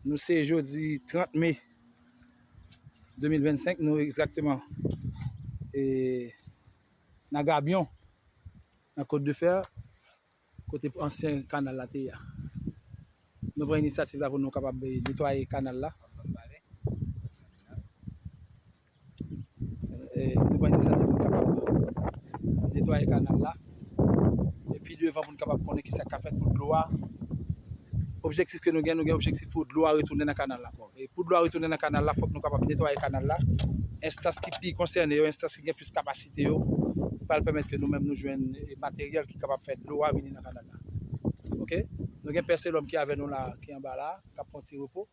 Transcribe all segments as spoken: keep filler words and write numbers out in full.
Nou se jodi trant me de mil vennsenk, nou egzakteman e, nan Gabyon, nan Kot de Fè, kote ansyen kanal la te ye a. Nou pran inisyativ la pou nou kapab netwaye kanal la. E, nou pran inisyativ pou nou kapab netwaye kanal la. E pi devan pou nou kapab konnen ki sa k ka fèt pou dlo a. Objektif ke nou gen, nou gen objektif pou dlo a retounen nan kanal la ankò. E pou dlo a retounen nan kanal la, fòk nou kapab netwaye kanal la. Enstans ki pi konsène yo, enstans ki gen plis kapasite yo, pral pèmèt ke nou menm nou jwenn, e, materyèl ki kapab fè dlo a vini nan kanal la. Oke? Nou gen Pè Selòm ki avè nou la, ki anba la, k ap pran ti repo.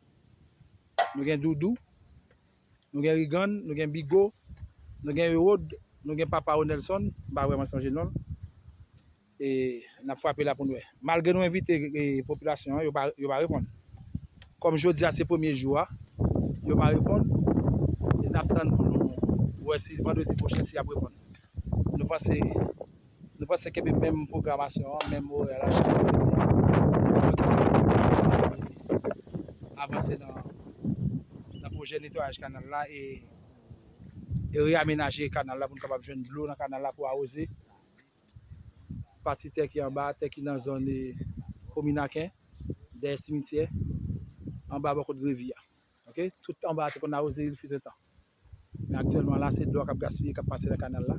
Nou gen Doudou, nou gen Rigann, nou gen Bigo, nou gen Erod, nou gen Papa Onelson, m pa vrèman sonje non l. E n ap frape la pou n wè. Malgre nou envite, e, popilasyon an, yo pa, yo pa reponn. Kòm jodi a se premye jou a, yo pa reponn. E n ap tann pou nou wè si vandredi pwochen si y ap reponn. Nou panse, nou panse kenbe menm pwogramasyon an, menm orè la chak vandredi. Pou ki sa avanse nan, nan pwojè netwayaj kanal la e, e reyamenaje kanal la pou n kapab jwenn dlo nan kanal la pou awoze pati tè ki anba, tè ki nan zòn, e, komin Aken, dèyè simityè, anba bò kot Grevi a. Oke? Tout anba a te konn awoze il fut un temps. Men aktyèlman la, se dlo a k ap gaspiye, k ap pase nan kanal la,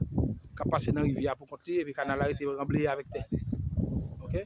k ap pase nan rivyè a pou kont li, epi kanal la rete anbleye avèk tè. Oke?